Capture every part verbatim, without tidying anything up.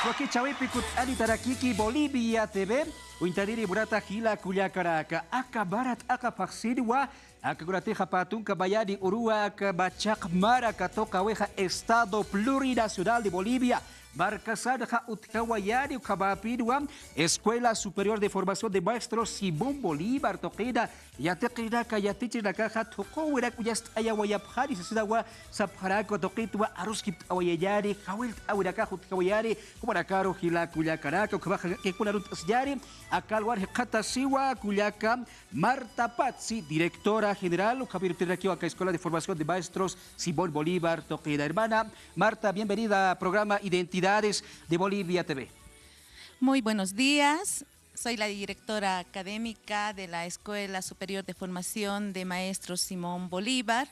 Wakichäwipi kutt'anitarakiki Bolivia T V, uñtaniri munata jila kullakanaka, aka mara t'aqa phaxsinwa, aka kunatixa pä tunka mayani uruwa aka machaq mara katuqäwixa Estado Plurinacional de Bolivia markasanxa utjawayani, ukhamäpinwa Escuela Superior de Formación de Maestros Simón Bolívar tuqina yatiqirinaka, yatichirinakaxa thuqhuwinak uñast'ayawayapxani sasinawa sapxarakwa, tuqitwa aruskipt'awayañani, jawillt'awinakax utjawayani, jumanakaru jila kullakanaka, ukhamaxa kikuna arunt'asiñani, aka alwan jikxatasiwa kullaka Marta Pazzi, directora general, ukhamirutirakiwa aka Escuela de Formación de Maestros Simón Bolívar tuqina. Hermana Marta, bienvenida a programa Identidades de Bolivia T V. Muy buenos días. Soy la directora académica de la Escuela Superior de Formación de Maestros Simón Bolívar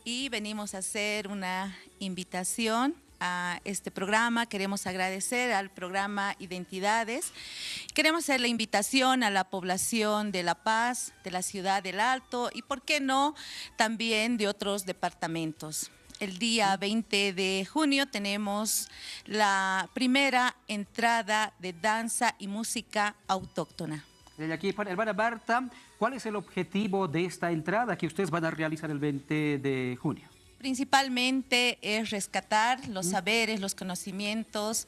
y venimos a hacer una invitación a este programa. Queremos agradecer al programa Identidades. Queremos hacer la invitación a la población de La Paz, de la ciudad del Alto y, ¿por qué no?, también de otros departamentos. El día veinte de junio tenemos la primera entrada de danza y música autóctona. Llakipan, hermana Marta, ¿cuál es el objetivo de esta entrada que ustedes van a realizar el veinte de junio? Principalmente es rescatar los saberes, los conocimientos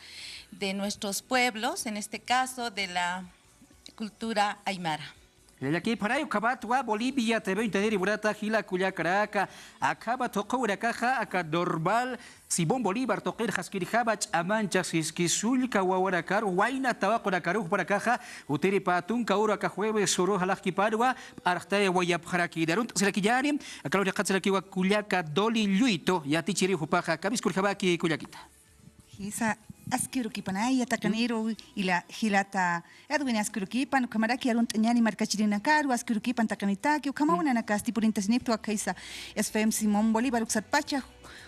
de nuestros pueblos, en este caso de la cultura aymara. Llakipanay, ukhamatwa Bolivia T V uñtaniri munata jila kullakanaka, akhama thuqhuwinakaxa aka normal Simón Bolívar tuqir jaskirjama ch'amancha siski sullka wawanakaru, wayna tawaqunakaru, jupanakaxa utiri pä tunka uru aka jueves uru jalaqkipanwa p'arxtayawayapxarakini. Arunt'asirakiñani, aka alwan jikxatasirakiwa kullaka Doli Lluito, yatichiriw jupaxa, kamiskurjamaki kullakita. Jisa, aski urukipanaya taqiniru, ila jilata Edwin, aski urukipan, ukhamaraki arunt'añani markachirinakaru, aski urukipan taqinitaki, ukhamawa nanakasti purintasiniptwa khaysa S F M Simón Bolívar uksatpacha,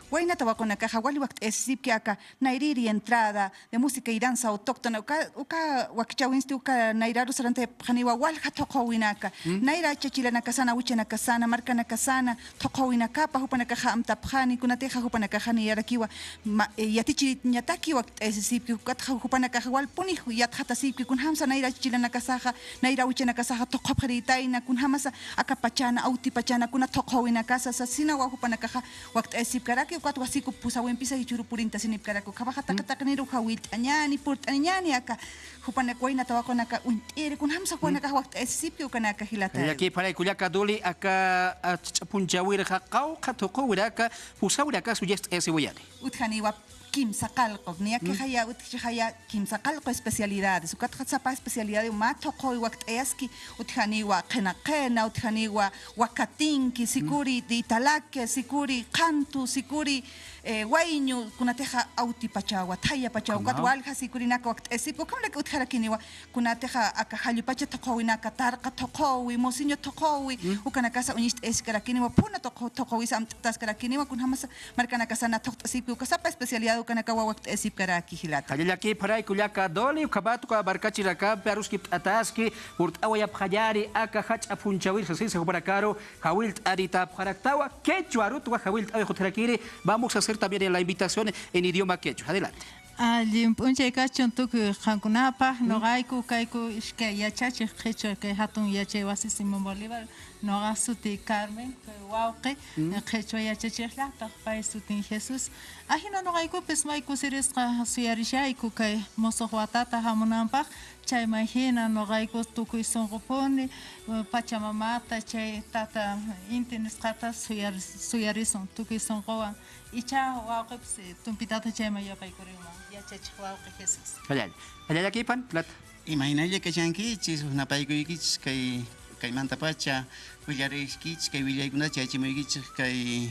wayna tawaqunakaxa wali wakt'ayasipki aka nayrïri entrada de música y danza autóctona, uka, uka wakichäwinsti uka nayraru sarantayapxaniwa walja thuqhuwinaka, nayra chachilanakasana, awichanakasana, markanakasana, thuqhuwinakapa jupanakaxa amtapxani, kunatixa jupanakaxa niyarakiwa ma-, eh, yatichiriñataki wakt'ayasisipki, ukatxa jupanakaxa walpuni yatxatasipki, kunjamsa nayra chachilanakasaxa, nayra awichanakasaxa thuqhupxirïtayna, kunjamasa aka pachana, awti pachana, kuna thuqhuwinakasa, sasinawa jupanakaxa wakt'ayasipkaraki, ukat wasiku pusawimpisa jichhüru purintasinipkaraki, ukhamaxa taqi taqiniru jawillt'añani, purt'aniñani aka jupanak wayna tawaqunaka uñt'iri, kunjamsa jupanakax wakt'ayasisipki ukanaka jilata. Llakipanay kullaka Doli, aka, a, ch'apunchäwirxa qawqha thuqhuwinaka, pusawinakas uñast'ayasiwayani. Utjaniwa kimsa qallqu, niyakixaya utjchixaya kimsa qallqu especialidades, ukatxa sapa especialidad mä thuqhuwi wakt'ayaski, utjaniwa qhina qhina, utjaniwa wakatinki, sikuri italake, sikuri qhantu, sikuri eh, wayñu, kunatixa awti pachawa, thaya pachawa, ukat walja sikurinaka wakt'ayasipki, ukhamaraki utjarakiniwa, kunatixa aka jallupacha thuqhuwinaka, tarqa thuqhuwi, mociño thuqhuwi, ukanakasa uñist'ayasipkarakiniwa, phuna thuqhu-, thuqhuwisa amt'ataskarakiniwa, kunjamasa markanakasana thuqt'asipki, uka sapa especialidad ukanakawa wakt'ayasipkaraki jilata. Jallallakipxaray kullaka Doli, ukhamat uka markachirinakampi aruskipt'ataski, purt'awayapxañani aka jach'a phunchhawir sasisa jupanakaru, jawillt'anitapxaraktawa, quechua arutwa jawillt'awix utjarakiri. Vamos a hacer también la invitación en idioma quechua. Adelante. Allin p'unchay kachun tukuy qankunapaq, nuqayku kayku iskay yachachik qhichwa kay hatun yachay wasi Simón Bolívar, nuqa suti Carmen, kay wawqi, qhichwa yachachik llaqtaq, pay sutin Jesús. Ajina nuqaykupis may kusirisqa suyarishayku kay musuq watata hamunanpaq, chayman jina nuqayku tukuy sunqupuni, eh, pachamamata, chay tata inti nisqata suyar-, suyarisun tukuy sunquwan. Ichá wawqipis, eh, tumpitata chayman yupaykuriwan, yachachiq wawqi Jesús. Jallalla. Jallallakipan, Plata. Imaynalla kashankichis, napaykuykichis kay, kaymantapacha willariykichis, kay willaykunata chayachimuykichis, kay,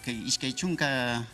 kay iskay chunka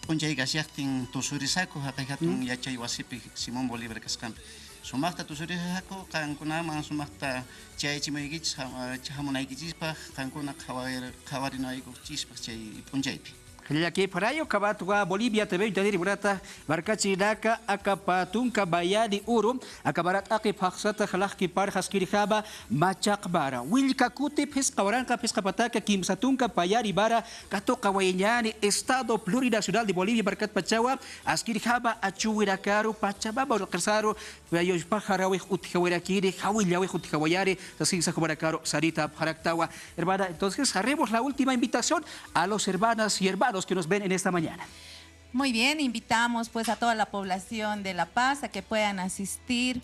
p'unchay kashaqtin tusurisaku, jaqi hatun yachay wasipi Simón Bolívar kasqanpi. Sumaqta tusurisaku, qankunaman sumaqta chayachimuykichis, jam-, hamunaykichispaq, qankuna qhawar-, qhawarinaykuchispaq chay p'unchaypi. Llakipxaray, ukhamatwa Bolivia T V uñtaniri munata markachirinaka, aka pä tunka mayani uru aka mara t'aqhi phaxsata jalaqkipar askirjama machaq mara. Willka kuti phisqa waranqa phisqa pataka kimsa tunka payani mara katuqawayañäni Estado Plurinacional de Bolivia markatpachawa askirjama achuwinakaru Pachamama uraqirsaru, payuspaj jarawix utjawirakiri, jawillawix utjawayani, sasinsa jumanakaru sarita apxaraktawa. Hermana, entonces haremos la última invitación a los hermanas y hermanos que nos ven en esta mañana. Muy bien, invitamos pues a toda la población de La Paz a que puedan asistir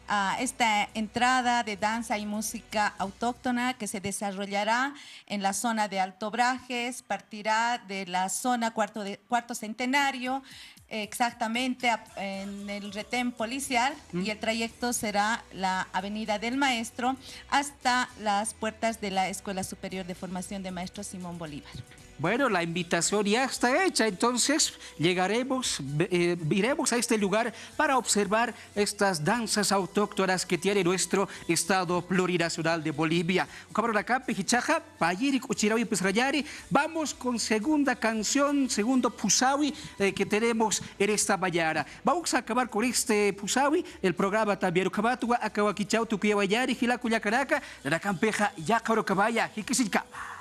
a esta entrada de danza y música autóctona que se desarrollará en la zona de Alto Brajes, partirá de la zona cuarto de, cuarto centenario, exactamente a, en el retén policial, y el trayecto será la Avenida del Maestro hasta las puertas de la Escuela Superior de Formación de Maestros Simón Bolívar. Bueno, la invitación ya está hecha, entonces llegaremos, ve- eh, iremos a este lugar para observar estas danzas autóctonas que tiene nuestro Estado Plurinacional de Bolivia. Ukhamarunakapi jichhaxa, payiri k'uchiräwi p'israñäni. Vamos con segunda canción, segundo phusäwi, eh, que tenemos en esta mañana. Vamos a acabar con este phusäwi el programa también. Ukhamatwa aka wakichäw tukuyawayañäni, jila kullakanaka, nanakampixa yaqha urukamaya, jikisiñkama.